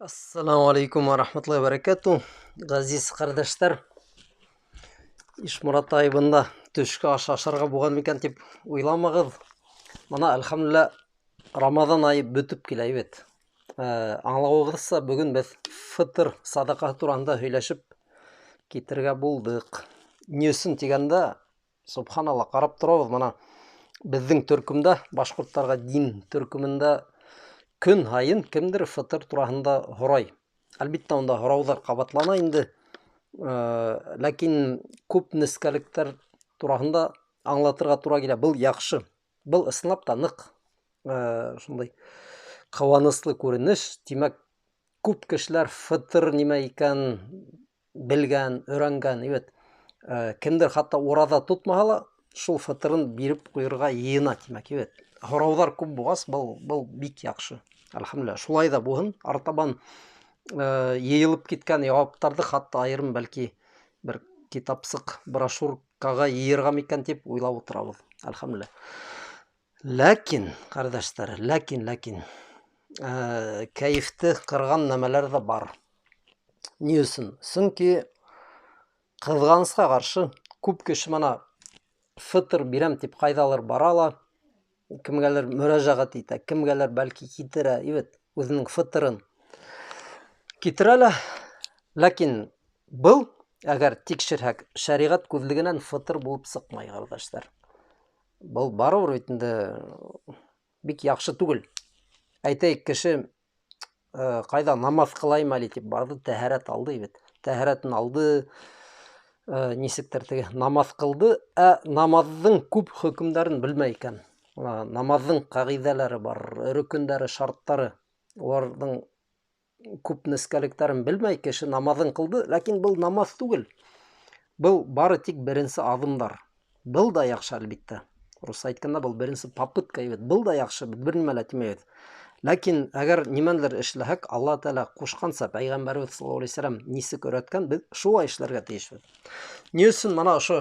Ассаламу алейкум ва рахматуллахи ва баракату. Ғәзиз ҡәрҙәштәр, Ишморат ағай бында төшкө аш ашарға булған микән тип уйламағыҙ. Мына, әлхәмдүлиллә, Рамаҙан айы бөтөп килә бит. Аңлауығыҙса, бөгөн беҙ фытыр садаҡаһы тураһында һөйләшеп китергә булдыҡ. Ни өсөн тигәндә, субханалла, ҡарап торабыҙ, мына беҙҙең төркөмдә, башҡорттарға дин төркөмөндә көн һайын кемдер фытыр тураһында һорай. Әлбиттә, унда һорауҙар ҡабатлана инде. Ләкин күп нескәлектәр тураһында аңлатырға тура килә. Был яҡшы. Был ысынлап та ныҡ шундай ҡыуаныслы күренеш. Тимәк, күп кешеләр фытыр нимә икән белгән, өйрәнгән, әйбәт. Кемдер хатта ураҙа тотмаһа ла, шул фытырын биреп ҡуйырға йыйына, тимәк, әйбәт. Һорауҙар күп булғас, был бик яҡшы. Әлхәмдүлиллә. Шулай ҙа булһын, артабан йыйылып киткән яуаптарҙы хатта айырым бәлки бер китапсыҡ, брошюркаға йыйырға микән тип уйлап ултырабыҙ. Әлхәмдүлиллә. Ләкин, ҡәрҙәштәр, ләкин кәйефте ҡырған нәмәләр ҙә бар. Ни өсөн? Сөнки ҡыҙғанысҡа ҡаршы күп кеше мына фытыр бирәм тип ҡайҙалыр бара ла, кемгәлер мөрәжәғәт итә, кемгәлер бәлки китерә, әйбәт, үҙенең фытырын китерә лә. Ләкин был, әгәр тикшерһәк, шәриғәт күҙлегенән фытыр булып сыҡмай, ҡәрҙәштәр. Был барыбер бит инде бик яҡшы түгел. Әйтәйек, кеше ҡайҙа намаҙ ҡылайым әле тип барҙы, тәһәрәт алды бит. Тәһәрәтен алды, нисектер теге намаҙ ҡылды, ә намаҙҙың күп хөкөмдәрен белмәй икән. Намаҙҙың ҡағиҙәләре бар, рөкөндәре, шарттары, уларҙың күп нескәлектәрен белмәй кеше намаҙын ҡылды, ләкин был намаҙ түгел. Был бары тик беренсе аҙымдар. Был да яҡшы, әлбиттә. Русса әйткәндә, был беренсе попытка бит. Был да яҡшы, беҙ бер нимә лә тимәйбеҙ. Ләкин әгәр нимәнелер эшләһәк, Алла Тәғәлә ҡушҡанса, Пәйғәмбәребеҙ саллаллаһу алейһи ва сәлләм нисек өйрәткән, беҙ шулай эшләргә тейешбеҙ. Ни өсөн мына ошо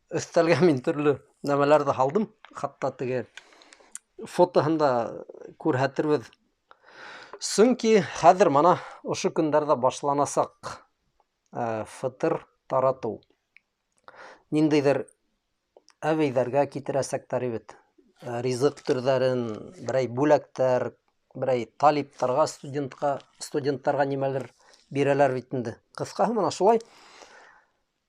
өҫтәлгә мин төрлө нәмәләрҙе һалдым, хатта теге фотоһын да күрһәтербеҙ. Сөнки хәҙер мына ошо көндәрҙә башланасаҡ фытыр таратыу. Ниндәйҙер әбейҙәргә китерәсәктәр бит. Ризыҡ төрҙәрен, берәй бүләктәр, берәй талиптарға, студенттарға нимәлер бирәләр бит инде. Ҡыҫҡаһы мына шулай.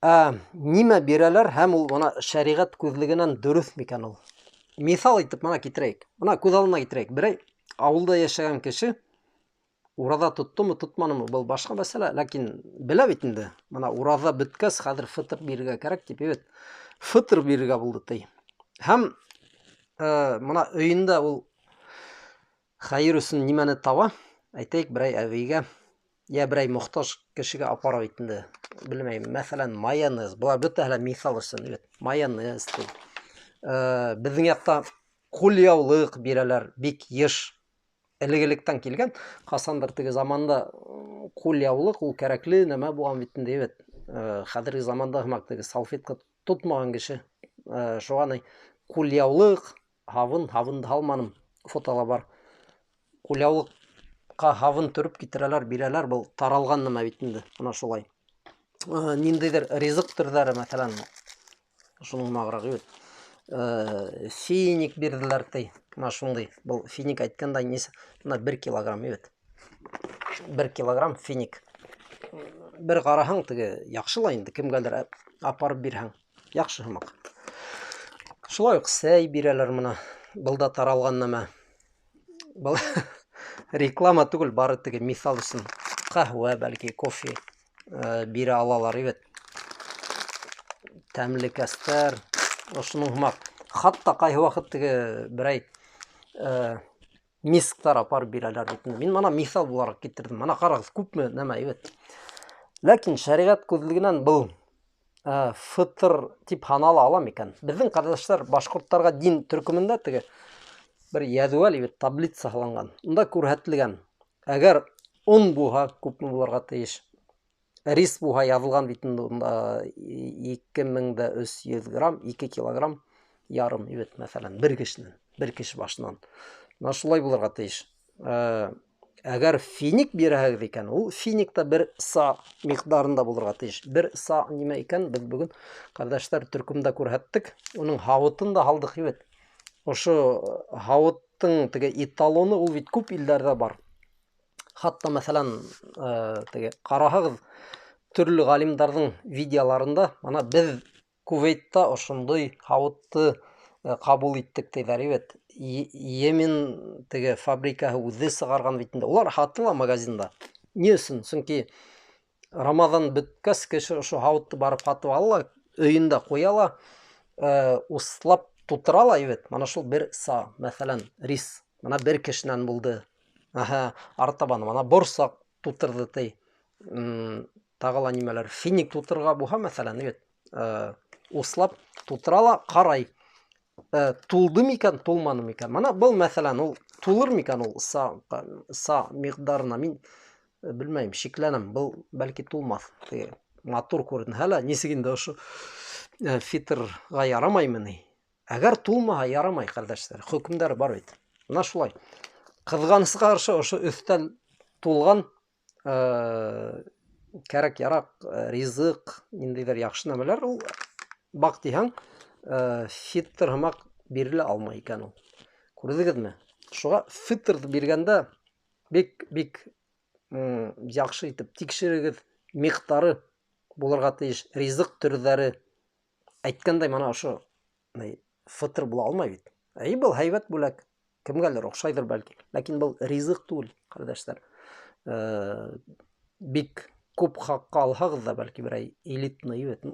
Нимә бирәләр һәм ул мына шәриғәт күҙлегенән дөрөҫ микән ул? Миҫал итеп мына китерәйек. Мына күҙ алдына китерәйек. Берәй ауылда йәшәгән кеше ураҙа тоттомо, тотманымы, был башҡа мәсьәлә, ләкин белә бит инде. Мына ураҙа бөткәс, хәҙер фытыр бирергә кәрәк тип, әйбәт. Фытыр бирергә булды ти. Һәм мына өйөндә ул хәйер өсөн нимәне таба? Әйтәйек, берәй әбейгә йә берәй мохтаж кешегә апара бит инде. Белмәйем, мәҫәлән, майонез. Былар бөтәһе лә миҫал өсөн, әйбәт. Майонез ти. Беҙҙең яҡта ҡулъяулыҡ бирәләр бик йыш. Элек-электән килгән, ҡасандыр теге заманда ҡулъяулыҡ ул кәрәкле нәмә булған бит инде, әйбәт. Хәҙерге заманда һымаҡ теге салфетка тотмаған кеше, шуға ни ҡулъяулыҡ, һабын, һабынды һалманым, фотола бар. Ҡулъяулыҡҡа һабын төрөп китерәләр, бирәләр, был таралған нәмә бит инде, мына шулай. Ниндәйҙер ризыҡ төрҙәре, мәҫәлән, шуның һымағыраҡ, әйбәт. Финик бирҙеләр ти, мына шундай. Был финик әйткәндә нисә? Мына 1 килограмм, әйбәт. 1 килограмм финик. Бер ҡараһаң, теге яҡшы ла инде, кемгәлер апарып бирһәң, яҡшы һымаҡ. Шулай уҡ сәй бирәләр мына. Был да таралған нәмә. Был реклама түгел, бары теге миҫал өсөн. Ҡәһүә, бәлки кофе бирә алалар, әйбәт. Тәмле кәстәр, ошоноң һымаҡ. Хатта ҡайһы ваҡыт теге берәй мисктар апарып бирәләр бит инде. Мин мына миҫал булараҡ китерҙем. Мына ҡарағыҙ, күпме нәмә, әйбәт. Ләкин шәриғәт күҙлегенән был фытыр тип һанала ала микән? Беҙҙең ҡәрҙәштәр башҡорттарға дин төркөмөндә теге бер йәҙүәл бит, таблица һалынған. Унда күрһәтелгән. Әгәр он булһа, күпме булырға тейеш? Рис булһа яҙылған бит инде унда ике мең дә өс йөҙ грамм, ике килограмм ярым, бит, мәҫәлән, бер кешенән, бер кеше башынан. Мына шулай булырға тейеш. Әгәр финик бирәһегеҙ икән, ул финик та бер са миҡдарында булырға тейеш. Бер са нимә икән, беҙ бөгөн ҡәрҙәштәр төркөмдә күрһәттек. Уның һауытын да һалдыҡ бит. Ошо һауыттың теге эталоны ул бит күп илдәрҙә бар. Хатта, мәҫәлән, теге ҡараһағыҙ, төрлө ғалимдарҙың видеоларында, ана беҙ Кувейтта ошондай һауытты ҡабул иттек тиҙәр бит. Йемен теге фабрикаһы үҙе сығарған бит инде. Улар һатыла магазинда. Ни өсөн? Сөнки Рамаҙан бөткәс кеше ошо һауытты барып һатып ала ла, өйөндә ҡуя ла, услап тутыра ла бит. Мана шул бер са, мәҫәлән, рис. Мана бер кешенән булды. Аһа, артабан мана борсаҡ тутырҙы ти. Тағы ла нимәләр, финик тутырға булһа, мәҫәлән, бит, услап тутыра ла ҡарай. Тулды микән, тулманы микән? Мана был, мәҫәлән, ул тулыр микән ул са миҡдарына? Мин белмәйем, шикләнәм, был бәлки тулмаҫ. Теге матур күренһә лә, нисек инде ошо фитрға ярамаймы ни? Әгәр тулмаһа, ярамай, ҡәрҙәштәр. Хөкөмдәре бар бит. Мына шулай. Ҡыҙғанысҡа ҡаршы ошо өҫтәл тулған, кәрәк яраҡ, ризыҡ, ниндәйҙер яҡшы нәмәләр, ул баҡ тиһәң, фитр һымаҡ бирелә алмай икән ул. Күрҙегеҙме? Шуға фитрҙы биргәндә бик, бик яҡшы итеп тикшерегеҙ, миҡдары булырға тейеш, ризыҡ төрҙәре. Әйткәндәй, мана ошо фитр була алмай бит. Әй, был һәйбәт бүләк, кемгәлер оҡшайҙыр бәлки, ләкин был ризыҡ түгел, ҡәрҙәштәр. Бик күп хаҡҡа алһағыҙ ҙа, бәлки берәй элитный бит.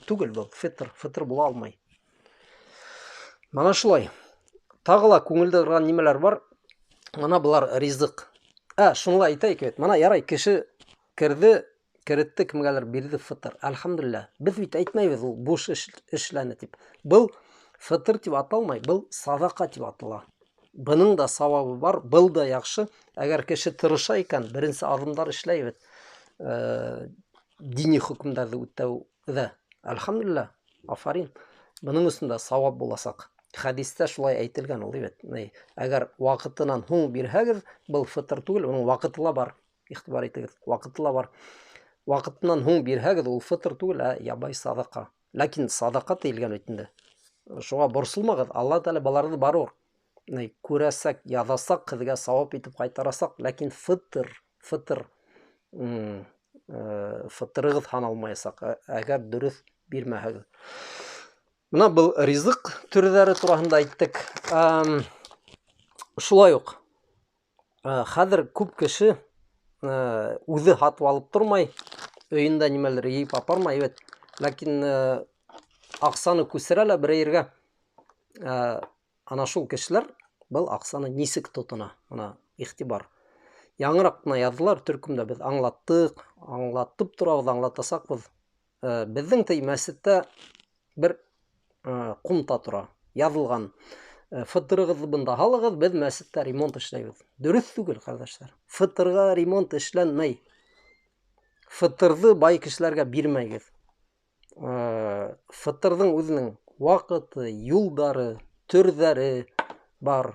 Түгел был, фитр, фитр була алмай. Мана шулай. Тағы ла күңелде ырған нимәләр бар? Мана былар ризыҡ. Шуны ла әйтәйек бит. Мана ярай, кеше керҙе, керетте, кемгәлер бирҙе фитр. Әлхәмдүлилләһ. Беҙ бит әйтмәйбеҙ ул буш эшләне тип. Был фитр тип аталмай, был саҙаҡа тип атала. Бының да сауабы бар, был да яҡшы. Әгәр кеше тырыша икән, беренсе аҙымдар эшләй бит. Дини хөкөмдәрҙе үтәүҙә. Әлхәмдүлилләһ, афарин. Бының өсөн дә сауап буласаҡ. Хәдистә шулай әйтелгән ул бит. Ни, әгәр ваҡытынан һуң бирһәгеҙ, был фитр түгел, уның ваҡыты ла бар. Иғтибар итегеҙ, ваҡыты ла бар. Ваҡытынан һуң бирһәгеҙ, ул фитр түгел, ә ябай саҙаҡа. Ләкин саҙаҡа тейелгән бит инде. Шуға борсолмағыҙ, Алла Тәғәлә баларҙы барыуыр. Ни, күрәсәк, яҙасаҡ, һеҙгә сауап итеп ҡайтарасаҡ, ләкин фитр, фитр, фитрығыҙ һаналмаясаҡ, әгәр дөрөҫ бирмәһәгеҙ. Мына был ризыҡ төрҙәре тураһында әйттек. Шулай уҡ, хәҙер күп кеше, үҙе һатып алып тормай, өйөндә нимәлер йыйып апармай бит. Ләкин, аҡсаны күсерә лә берәй ергә. Ана шул кешеләр был аҡсаны нисек тотона? Мына иғтибар. Яңыраҡ ҡына яҙҙылар төркөмдә, беҙ аңлаттыҡ, аңлатып торабыҙ, аңлатасаҡбыҙ. Беҙҙең тей мәсеттә бер, ҡумта тора, яҙылған. Фытырығыҙҙы бында һалығыҙ, беҙ мәсеттә ремонт эшләйбеҙ. Дөрөҫ түгел, ҡәрҙәштәр. Фытырға ремонт эшләнмәй. Фытырҙы бай кешеләргә бирмәгеҙ. Фытырҙың үҙенең ваҡыты, юлдары, төрҙәре бар,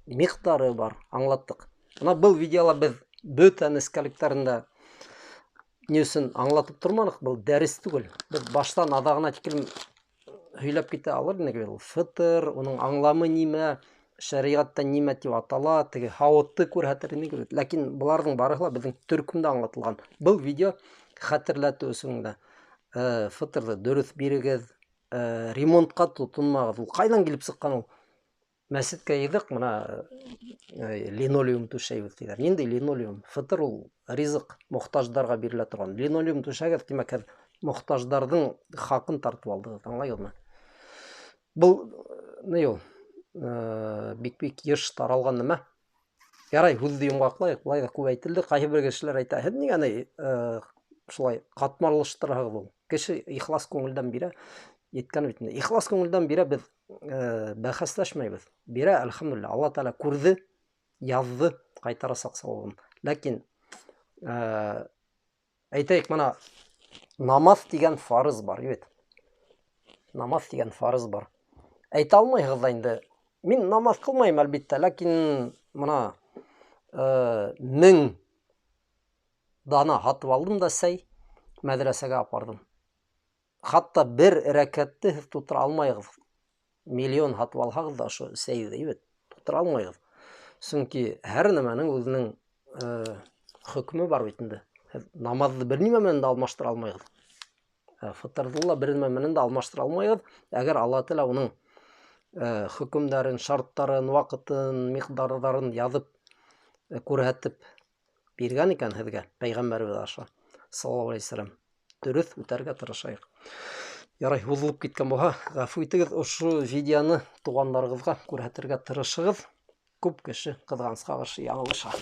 миҡдары бар, аңлаттыҡ. Мына был видеола беҙ бөтә нескәлектәрен ни өсөн аңлатып торманыҡ, был дәрес түгел. Беҙ баштан аҙағына тиклем һөйләп китә алыр инек бит. Фытыр, уның аңламы нимә, шәриғәттә нимә тип атала, теге һауытты күрһәтер инек бит. Ләкин быларҙың барыһы ла беҙҙең төркөмдә аңлатылған. Был видео хәтерләтеү өсөн генә. Фытырҙы дөрөҫ бирегеҙ, ремонтҡа тотонмағыҙ. Ул ҡайҙан килеп сыҡҡан ул? Мәсеткә йыйҙыҡ, мына, линолеум түшәйбеҙ тиҙәр. Ниндәй линолеум? Фытыр ул ризыҡ, мохтаждарға бирелә торған. Линолеум түшәгеҙ, тимәк, һеҙ мохтаждарҙың хаҡын тартып алдығыҙ, аңлайһығыҙмы? Был ни ул? Бик-бик йыш таралған нәмә. Ярай, һүҙҙе йомғаҡлайыҡ, былай ҙа күп әйтелде. Ҡайһы бер кешеләр әйтә, һеҙ ниңә ни, шулай ҡатмарлаштыраһығыҙ ул? Кеше ихлас күңелдән бирә, еткән бит инде. Ихлас күңелдән бирә, беҙ, бәхәсләшмәйбеҙ. Бирә, әлхәмдүлилләһ, Алла Тәғәлә күрҙе, яҙҙы, ҡайтарасаҡ сауабын. Ләкин, әйтәйек, мына намаҙ тигән фарыз бар, бит. Намаҙ тигән фарыз бар. Әйтә алмайһығыҙ ҙа инде. Мин намаҙ ҡылмайым, әлбиттә, ләкин мына 1000 дана һатып алдым да сәй мәҙрәсәгә апарҙым. Хатта бер рәкәтте һеҙ тутыра алмайһығыҙ. Миллион һатып алһағыҙ ҙа ошо сәйҙе бит тутыра алмайһығыҙ. Сөнки һәр нәмәнең үҙенең хөкөмө бар бит инде. Һеҙ намаҙҙы бер нимә менән дә алмаштыра алмайһығыҙ. Фытырҙы ла бер нимә менән дә алмаштыра алмайһығыҙ. Әгәр Алла Тәғәлә уның хөкөмдәрен, шарттарын, ваҡытын, миҡдарҙарын яҙып, күрһәтеп биргән икән һеҙгә пәйғәмбәребеҙ аша, саллаллаһу алейһи вәсәләм, дөрөҫ үтәргә тырышайыҡ. Ярай, һуҙылып киткән булһа, ғәфү итегеҙ, ошо видеоны туғандарығыҙға күрһәтергә тырышығыҙ. Күп кеше ҡыҙғанысҡа ҡаршы яңылыша.